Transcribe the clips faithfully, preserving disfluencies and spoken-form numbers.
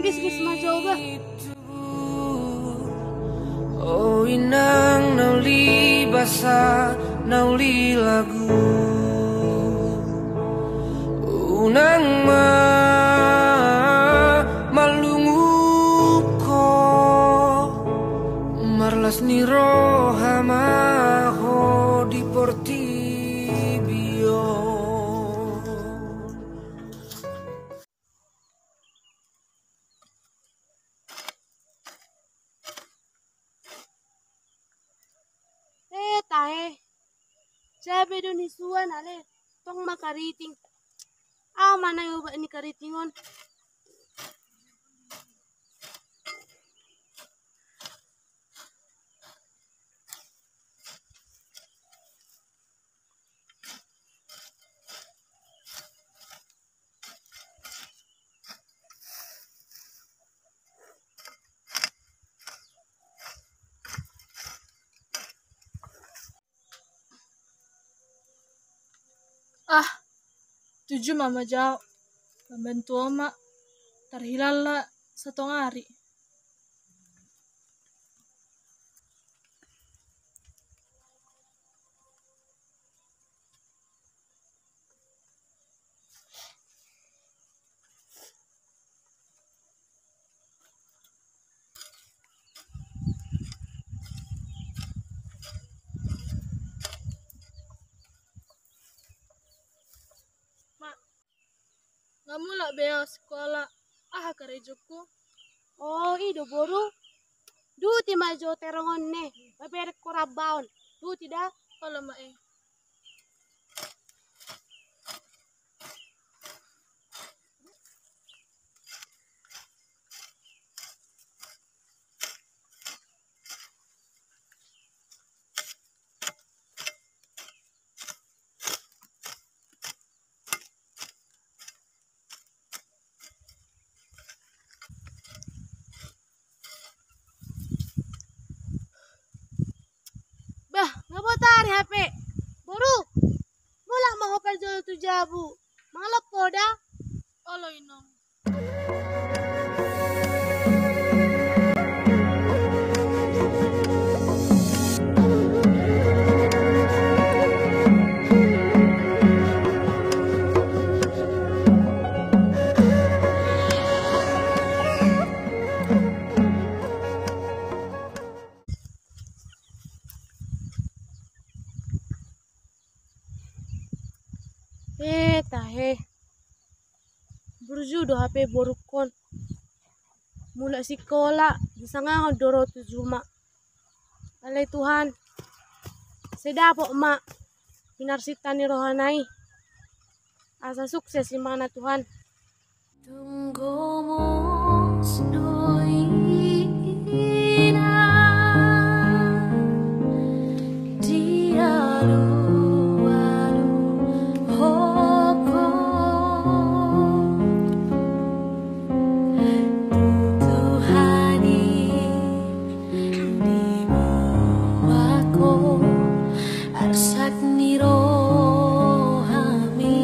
Gisgis ma jo bah. O inang na uli basa na uli lagu, unang ma mangalungun ho, marlas ni roha ma ho di portibi on. Eh, tahe. Jabe do ni suan ale. Tong ma kariting. Aha ma na i obat ni kariting on? Ah, tu juma ma jo au. Pambantu oma, tarhilala satongari. Ma, nga mulak be au sikola, aha karejongku? O, i do boru. Duti ma jo terong on ne, maberek ho rambaon. Duti da. Olo ma e. Bah, nga botari hape. Boru, mulak ma ho parjolo tu jabu. Mangalap ho da. Olo inong. Eh, tahe. Burju do hape borungkon. Mulak sikola, disangahon do ro tu juma. Alai Tuhan, sai dapot ma pinarsinta ni rohana i. Asa sukses imana Tuhan. Tung gomos do inang dialualuhon ho. Tu Tuhan i diboan ho arsak ni rohami.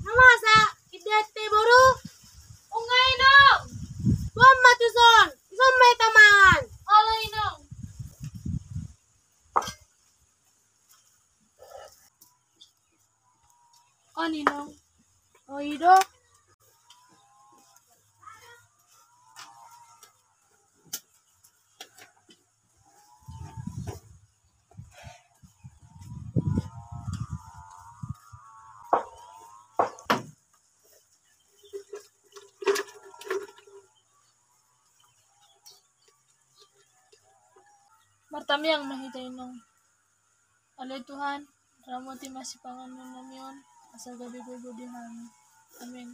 Namasa, idatte boru. Unga inong. Boan ma tuson, ison ma hita mangan. Olo inong. Inong. O i do. Martamiang ma hita, Inong. Ale Tuhan, ramoti ma sipanganon nami on, asa gabe gogo di hami. Amin.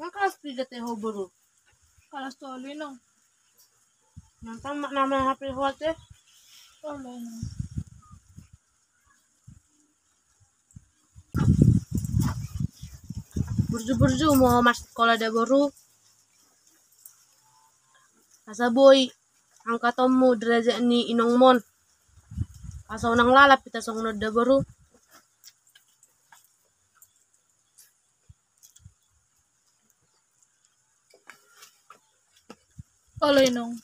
Nga kalas pida te ho, boru? Kalas tolu, Inong. Nonton mak nama H P ho ate. Olo, Inong. Burju-burju ma ho marsikola da, boru. Asa boi angkatonmu derajat ni inongmon. Asa unang lalap hita songon on da, boru. Olo, Inong.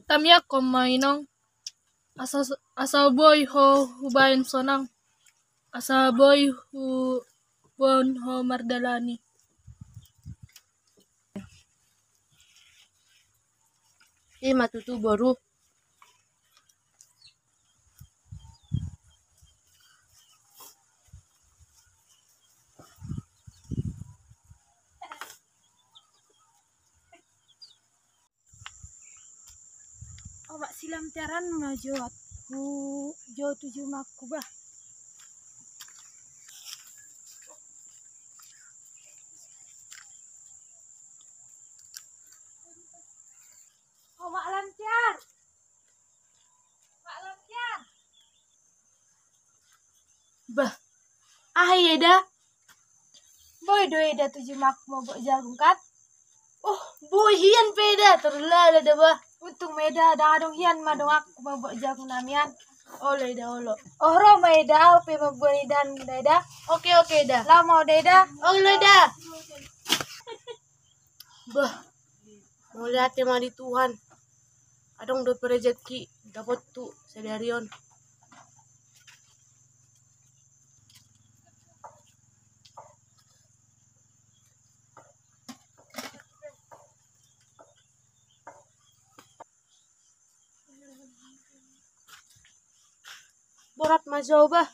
Tamiangkon ma, Inong. Asa, asa boi ho hubaen sonang. Asa boi huboan ho mardalani. I ma tutu, boru. Omak silam tiaran ma jo aku jo tu jumangku bah. Omak lantiar. Bah, aha i eda? Boi do eda tu jumangku mambuat jagung kan? Oh, boi hian pe eda, torlala da bah. Untung ma eda, ndang adong hian ma donganku mambuat jagung nami an. Olo eda, olo. Oh, ro ma eda, au pe mambuat idaon da eda. Oke, oke eda. Laho ma au da eda. Olo eda. Bah, mauliate ma di Tuhan. Adong dope rejeki dapothu sadari on. Borat ma jo bah.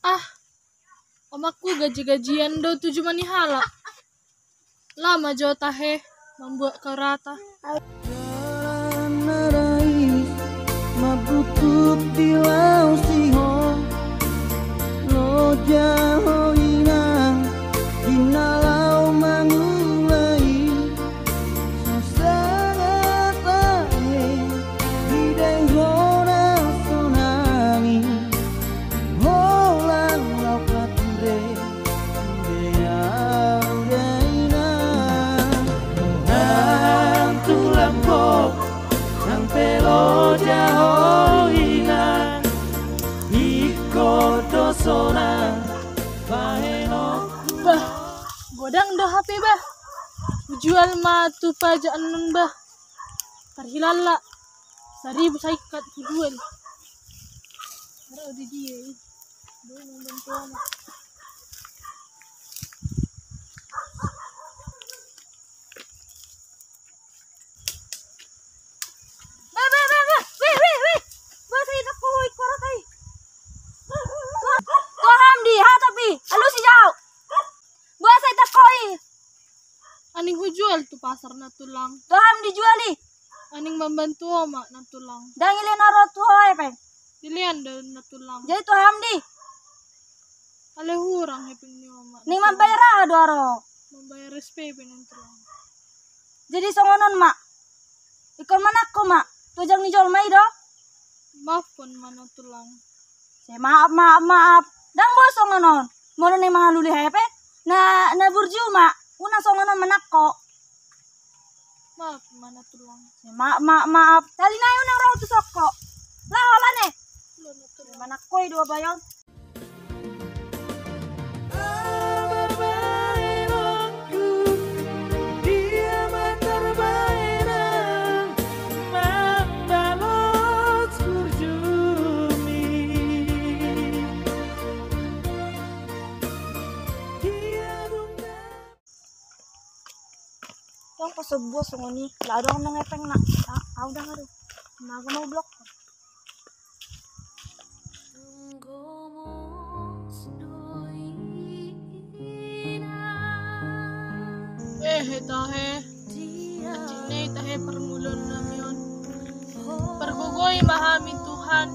Ah, omakku gaji-gajian do tu juma ni halak. Laho ma jo tahe mambuat kaurata. Jalan na rais, mabutuk di laut si ho. Loja ho inang, di na laho mangula i. Sosada tahe, di daing ho na sonang i. Holan laho pature, ture au da inang. Tulang ho, nang pe loja ho inang. Ingkon do sonang bahenonku. Bah, godang do hape bah. Hujual ma tu pajak annon bah. Tarhilala. Saribu saingkat hujual. Ro di dia i. Boi mambantu anak. Bah, bah, bah, bah. Weh, weh, weh. Bah, sai na koi korot ai. Bah, bah, bah. Toham di ha tapi. Alusi jau. Bah, sai na koi. Aning hujual tu pasar na tulang. Toham dijual i. Aning mambantu omak na tulang. Ndang ilean na ro tu ho ai pe. Ilean do na tulang. Jadi toham di. Alai hurang hepeng ni on ma. Naeng mambayar aha do ro? Mambayar S P P na tulang. Jadi songon on ma. Ingkon manangko ma. Tu ajang ni jolma i do. Maafkon ma na tulang. Se maaf, maaf, maaf. Ndang boi songon on. Molo naeng mangalului hepeng, na, na burju ma. Unang songon on manangko. Maaf ma na tulang. Se maaf, maaf, maaf. Tali nai unang ro tu soko. Laho, laho ne. Manangko i do bayon. Yang pas sebuah songon i, lah ada orang ngepeng nak. Ah, ah, udah aduh. Mago mau blok. Eh, tahe. Atik ni tahe parngoluon nami on. Pargogoi ma hami Tuhan.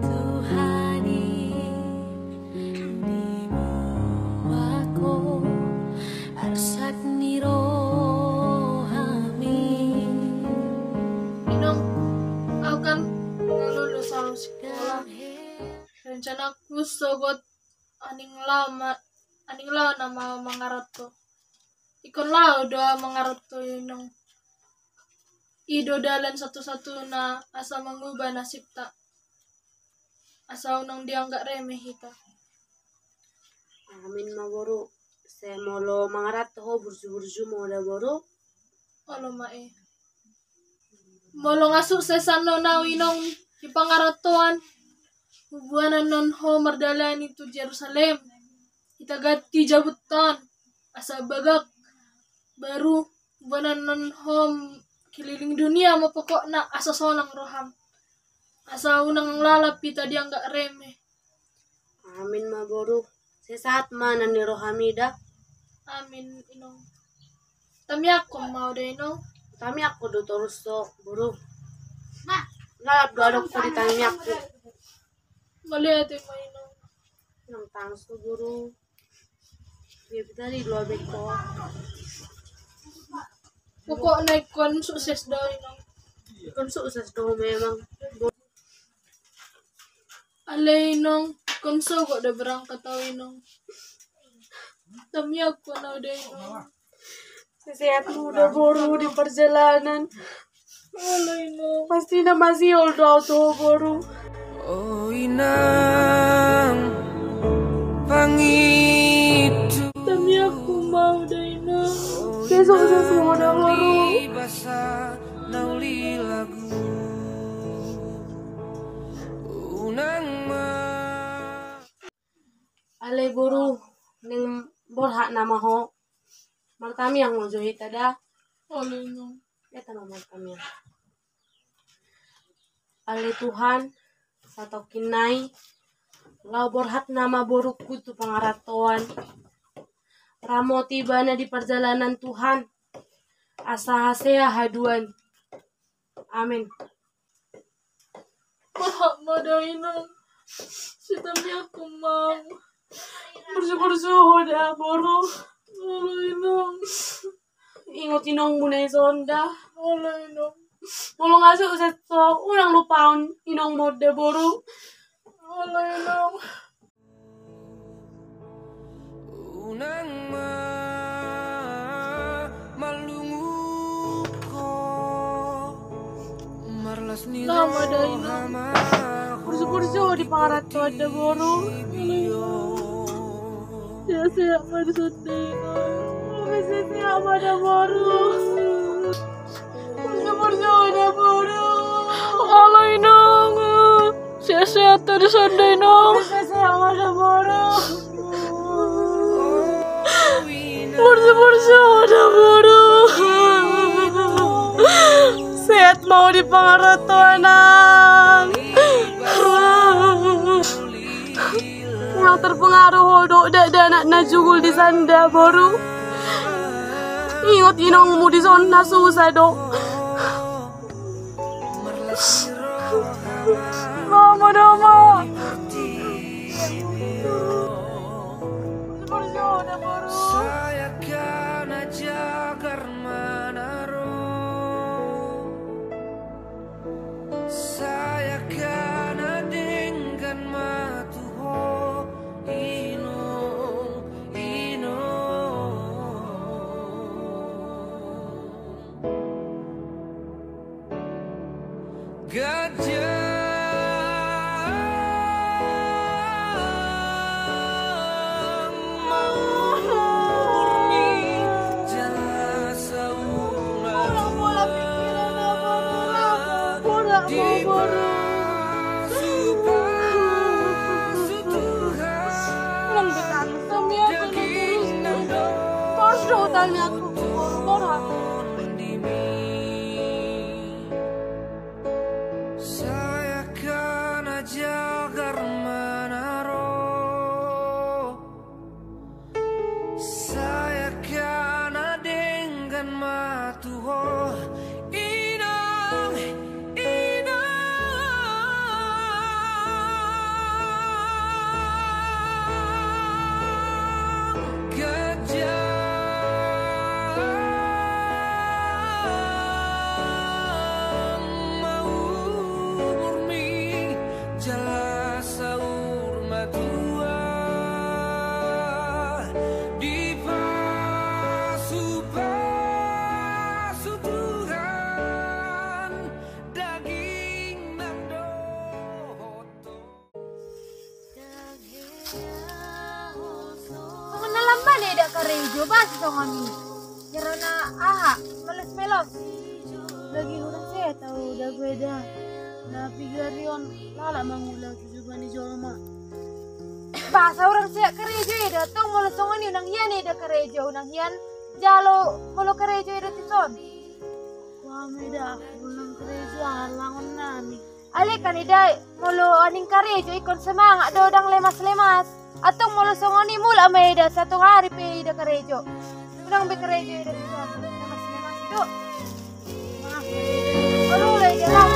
Tuhan i, di bawah ko arsak ni rohami. Inong, au kan nga lulus au sikola. Rencanaku sogot aning laho ma, aning laho nama mangaranto. Ingkon laho do au mangaranto inong. I do dalan satu-satuna asa mangubah nasibta. Asa unang dianggap remeh hita. Amin ma boru. Se molo mangaranto ho burju-burju ma da boru. Olo ma i. Molo nga sukses annon au inong di pangarantoan, huboan annon ho mardalani tu Jerusalem. Hita ganti jabunta on asa bagak, baru huboan annon ho keliling dunia ma pokokna asa sonang roham. Asa unang lalap hita dianggap remeh. Amin ma boru. Sehat ma na ni rohami da. Amin inong. Tamiangkon ma au da inong. Tamiangkon do torus so boru. Lalap do adong ko di tamiangkon. Mauliate ma inong. Nang tangsu boru. Dia tadi dua beko. Pokokna ingkon sukses do inong. Ingkon sukses do memang. Alai inong, ingkon sogot do berangkat au inong. Tamiangkon au da inong. Sehat-sehat ma da boru di perjalanan. Olo inong. Pasti na masihol do au tu ho boru. O inang pangitu. Tamiangkon ma au da inong. Sukses ma da boru. Alai boru, naeng borhat nama ho. Martamiang ma jo hita da. Olo inong. Hita ma martamiang. Alai Tuhan, satongkin nai, laho borhat nama borungku tu pangarantoan. Ramoti ibana di perjalanan Tuhan. Asa hasea haduan. Amin. Borhat ma da inong. Sai tamiangkon ma au. Burju-burju ho da boru. Olo inong. Ingot inongmu na dison da. Olo inong. Molo nga sukses ho, unang lupahon inongmu da boru. Olo inong. Unang ma marlungun ho. Marlas ni roha ma ho. Burju-burju di pangarantoan da boru. Sehat-sehat ma di son da inong. Sehat-sehat ma da boru. Burju-burju da boru. Olo inong. Sehat-sehat ma di son da inong. Sehat-sehat ma da boru. Burju-burju da boru. Sehat ma ho di pangarantoan. Unang terpengaruh ho dohot dakdanak na jugul di son da boru. Ingot inongmu di son na susah do. Mama, mama. Songon na lam bale da karejo, boasa songon i? Karena aha, melos-melos. Lagi hurang sehat au da gue da. Na pigari on lala mangula tu jolma. Boasa hurang sehat karejo eda, tong molo songon i unang hian eda karejo, unang hian jalo molo karejo eda tuson. Wah, meda, unang karejo alangon nami. Alai kan eda, molo aning karejo ingkon semangat do, ndang lemas-lemas. Antong molo songon i mulak ma eda, satonga ari pe eda karejo. Unang be karejo eda tuson, lemas-lemas do. Maaf, eda. Olo, eda lah.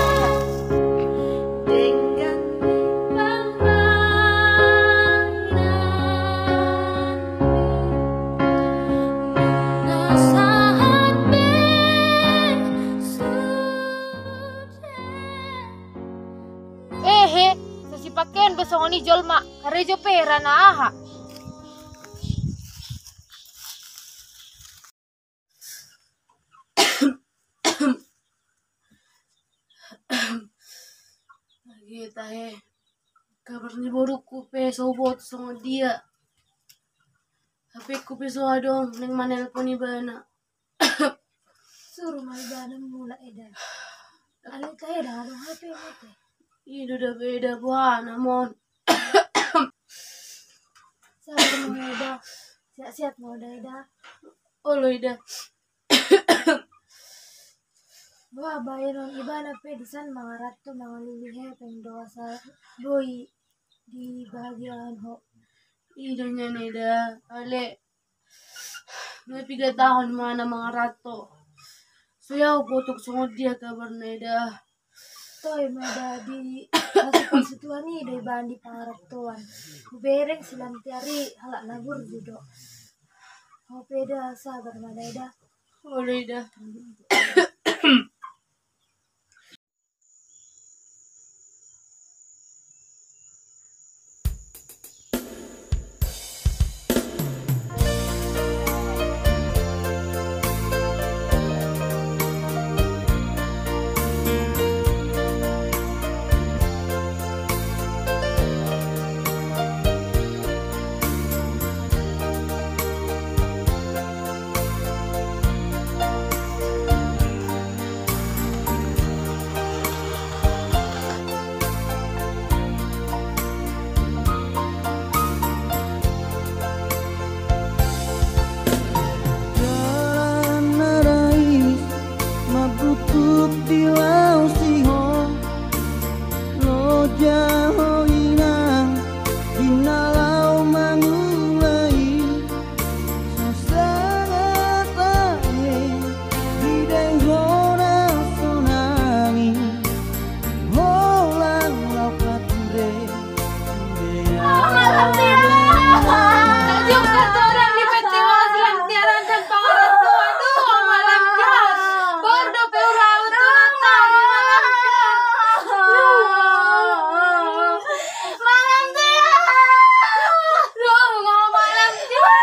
Ehe, so sipakeon be songon i jolma, karejo pe ra na aha. Lagi tahe, kabar ni borungku pe so huboto songon dia. H P-ku pe so adong, naeng manelpon ibana. Suru ma ibana mulak eda. Alai tahe ndang adong H P-mu tahe. I do da be eda, boha na mon. Sabar ma eda. Sehat-sehat ma da eda. Olo eda. Boha baenon, ibana pe disan mangaranto mangalului hepeng do asa boi dibahagiaon ho. I do nian eda, alai na piga taon ma na mangaranto. So au huboto songon dia kabarna eda. Toe ma da di pasu-pasu Tuhan i do ibana di pangarantoan. Hubereng si Lantiar i halak na burju do. Ho pe eda, sabar ma da eda. Olo eda. Dalan na dais mambutuk di laos i ho. Loja ho inang, di na laho mangula i. So sahat tahe, didai hona sonang i. Holan laho pature. Malam dia. Tajuk satu orang di festival Selantiaran dan Pangaranto. Aduh, malam dia. Bordo pe urau tu natari malam dia. Malam dia. Aduh, malam dia.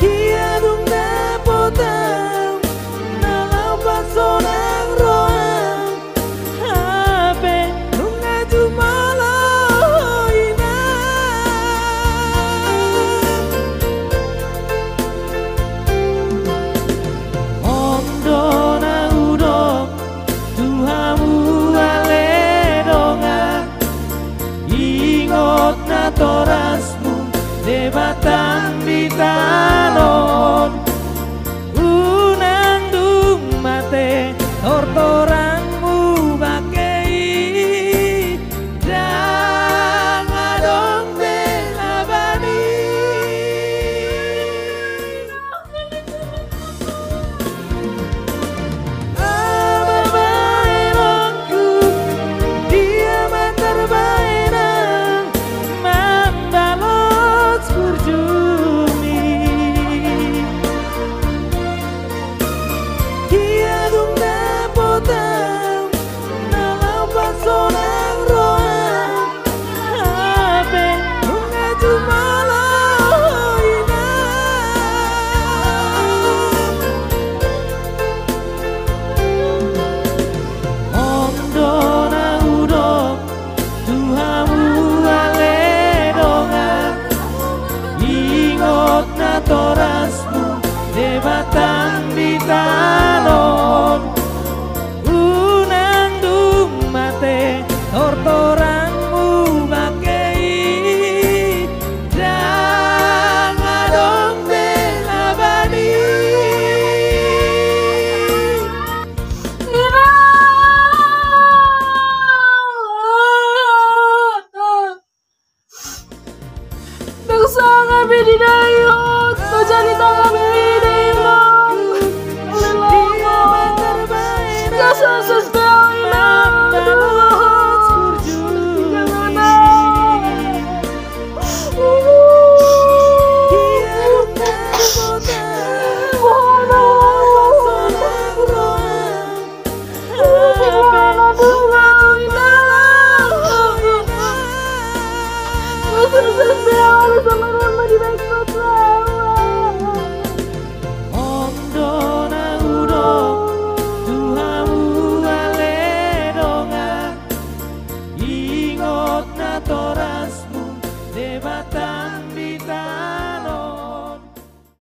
Ia dung dapot au na laho pasonang roham. Hape nunga jumolo ho inang. On do na hudok tu hamu ale dongan. Ingot natorasmu Debata di tano on. Unang dung mate tortorangmu bangke i, ndang adong be laban i. Ama baenonku, dia ma tarbaenan mambalos burjumi. Tang di taon unang dung mate tortorangmu bangke i, ndang adong be labani. Ndang sanga be didai on, tu jani tangan ni dai on. Ndang sukses be au inang.